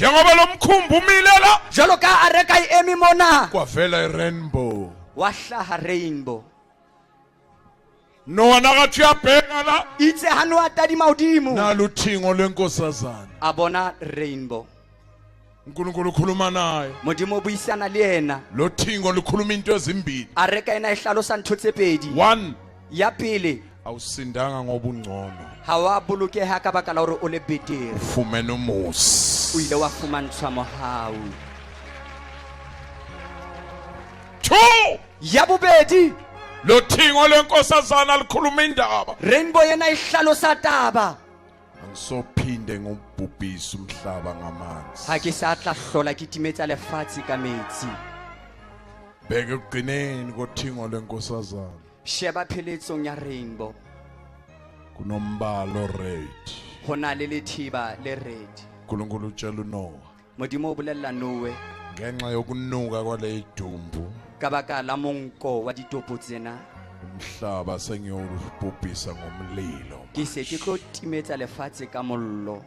Njengoba lo mkhumbi umile la, Jwalo ka areka e eme mona, kwavela i-rainbow. Wa hlaha rainbow. Noah nakathi uyabheka la, Itse ha Noa tadima hodimo, nalo uthingo lwenkosazana. A bona rainbow. uNkulunkulu ukhuluma naye. Modimo o buisana le yena. Lo thingo lukhuluma into ezimbili. Areka ena e hlalosa ntho tse pedi. One, Ya pele, awusindanga ngoba ungcono. Ha wa bolokeha ka baka la hore o le betere. Ufumene umusa. O ile wa fumantshwa mohau. Two, Ya bobedi, lo thingo lwenkosazana likhuluma indaba. Rainbow ena e hlalosa taba. Angisophinde ngubhubhise umhlaba ngamanzi. Ha ke sa tla hlola ke timetsa lefatshe ka metsi. Bheke ekugcineni kothingo lwenkosazana. Sheba pheletsong ya rainbow. Kunombala red. Ho na le lethiba le red. uNkulunkulu utshela uNoah Modimo o bolella Noe ngenxa yokunuka kwale dumbu ka baka la monko wa ditopo tsena, umhlaba sengiyowubhubhisa ngomlilo. Ke se ke tlo timetsa lefatshe ka mollo.